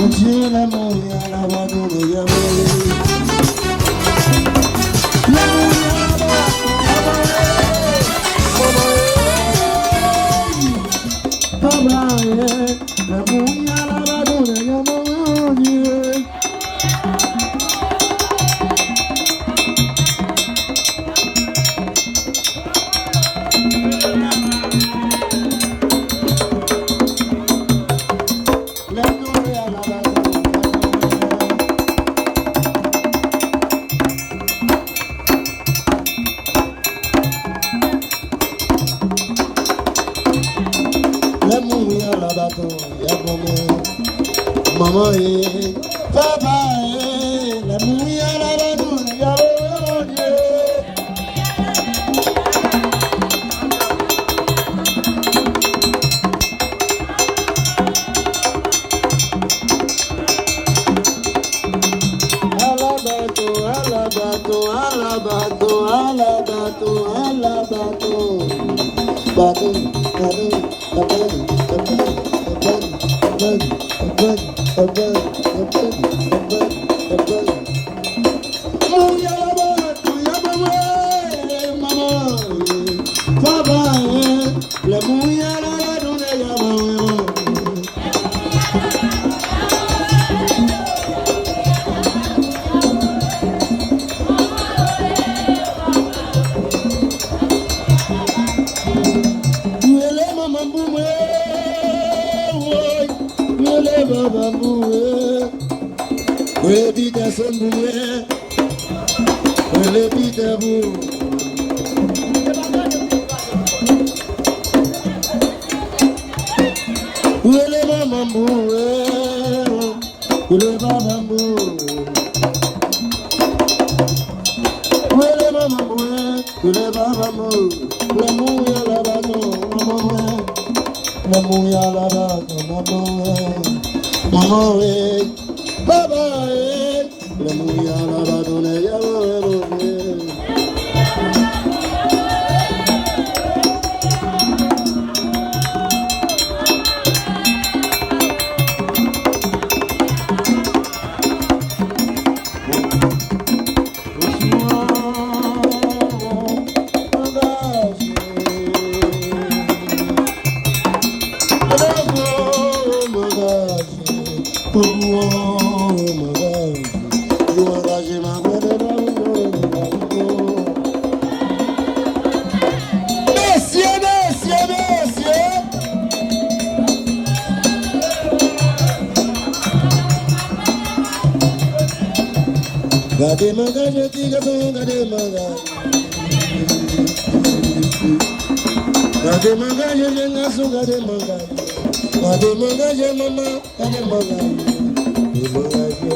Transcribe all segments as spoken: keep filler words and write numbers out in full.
Bondye lè mouri a la va tounen yè mouri. Lè mouri a la va tounen yè mouri. Papa, eh, lè mouri a la va tounen yè mouri, Bondye. Lè mouri a la baton, y ap manman. Manman e, papa e, lè mouri a la baton, y ap manman. Ala baton, ala baton, ala baton, ala baton, ala baton. Baton, baton, baton, baton. Mouri a la baton, y ap manman, manman, papa, lè mouri a la baton, nèg a manman. Rele manman m pou mwen, woy. Rele papa m pou mwen. Rele Peterson pou mwen. Rele Peter pou. Rele manman m pou mwen. Rele papa m pou. Rele manman m pou. Rele papa m pou. Lè mouri a la baton, manman mwen. Lè mouri a la baton, manman mwen. Manman mwen. Papa mwen. Lè mouri a la baton, nèg a mwen, mwen. Mesye, mesye, mesye! Gade m angaje, ti gason, gade m angaje. Gade m angaje, jèn gason, gade m angaje. Gade m angaje, manman, gade m angaje. M angaje,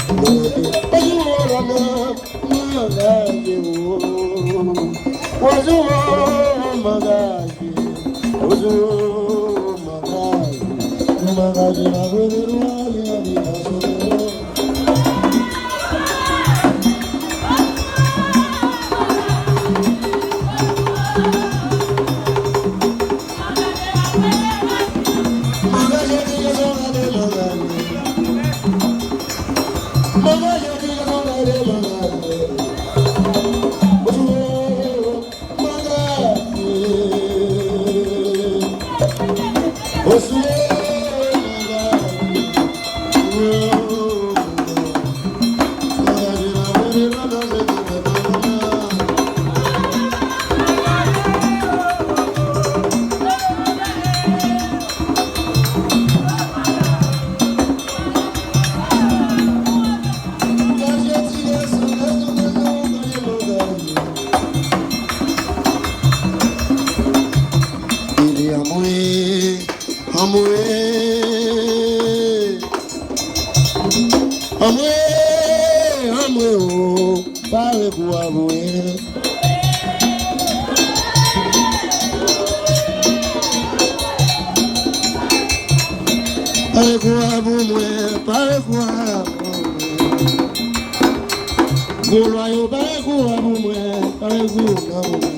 m angaje. Bonjou, manman, m angaje, o. Bonjou, m angaje. Bonjou, m angaje. M angaje, m angaje, m angaje. Anmwe, anmwe, anmwe, anmwe, o, pare kou a pou mwen. Pare kou a pou mwen, pare kou a pou mwen. Gwo lwa yo, pare kou a pou mwen, pare kou a pou mwen.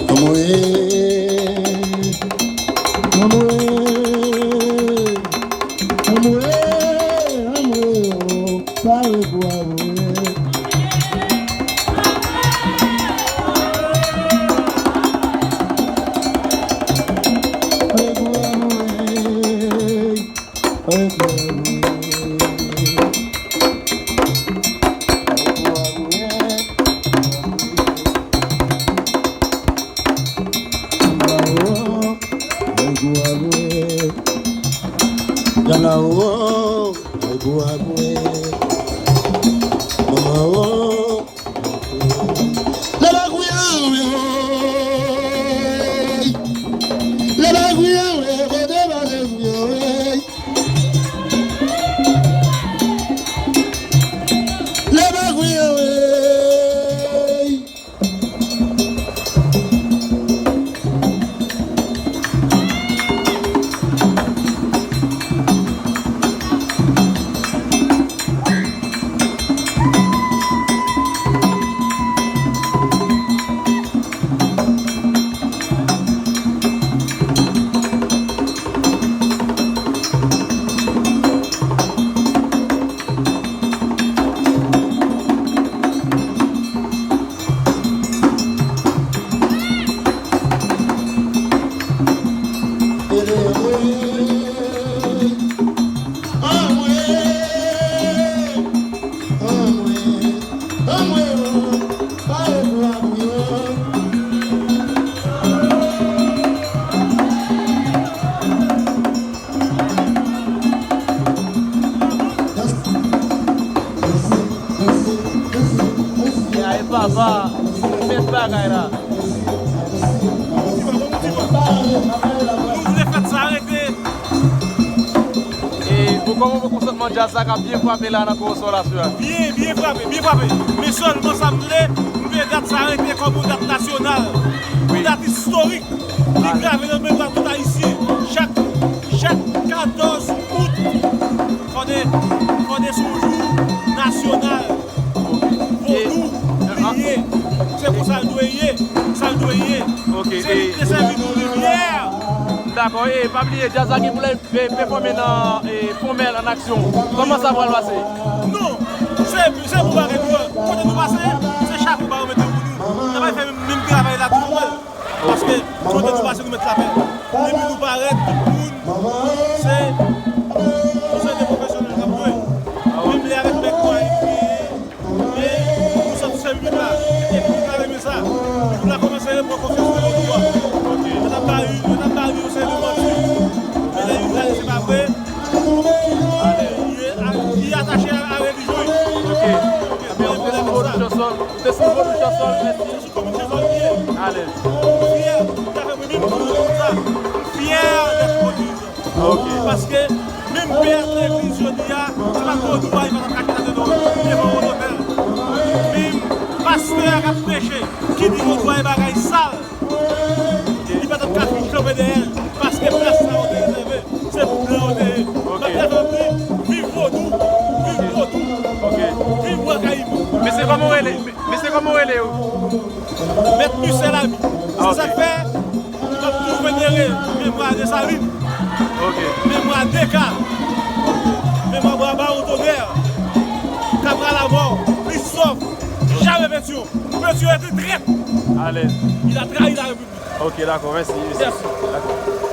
Anmwe, anmwe. Dyab la, o, o, ay, pou, ay, pou, manman, o. Lè pa kouye, o, lè pa kouye, o, kote pa se kouye, o. Lè pa kouye, o. Ay, papa, mèt bagay la. Nou vle fèt sa rete. E ou kòman w wè konsantman djaz la k ap byen frape la nan Kòsò la sou a? Byen, byen frape, byen frape. Men sèlman sa m vle, m vle dat sa rete kòm yon dat nasyonal, yon dat istorik ki grave nan memwa tout Ayisyen. Chak, chak katòz out, fò de, fò de se yon jou nasyonal. Vodou, li ye. Se konsa l dwe ye. Sa l dwe ye. Se li ki te sèvi nou limyè. Dakò, e pa bliye, djaz la gen pou l pe-, pèfòme nan, e, Fòmèl an aksyon. Kòman sa pral pase? Non, se, se bon bagay nou. Kote nou pase, se chapo ba yo mete pou nou. N ap fè menm, menm travay la toujou. Paske kote nou pase nou met lapè. Depi nou parèt, tout moun, se yon seri de pwofesyonèl k ap jwe. Menm lè avèk bèk nwa epi men nou sòti sèvi piblik la. E piblik la renmen sa. Piblik la kòmanse pran konfyans nan nou tou a. Yo t ap ba li, yo t ap ba li yon seri de manti. Men lè li prale, se pa vre. Li, li atache a, a relijyon li. Ok. Ebyen, ou te sou Vodou Chansòl, ou te sou Vodou Chansòl, mèsi. Kòm se sa l ye. Alèz. M fyè, sa fè mwen menm tou konsa. M fyè dèt vodou. Ok. Paske menm pè legliz jodi a, se pa vodou a, li pa t ap ka chita devan, devan yon lotèl. Menm pastè a k ap preche, ki di vodou a e bagay sal, li pa t ap ka fin kanpe dèyè l, paske plas sa yo te rezève, se pou blan yo te ye. Ok. Bagay la fè m di, viv vodou, viv vodou, ok, viv Bwa Kayibou. Mesye, kòman w rele? Mesye, kòman w rele ou? Mèt Misye Lami. Ah, se sa k fè, m ap toujou venere memwa Desalin. Ok. Memwa Deka. Memwa Bwa Bawon Tonè. Kabral Amò. Kristòf. Jamè Petyon. Petyon est un traître. Alèz. Il a trahi la République. Ok, dakò, mèsi, mèsi. Mèsi. Dakò.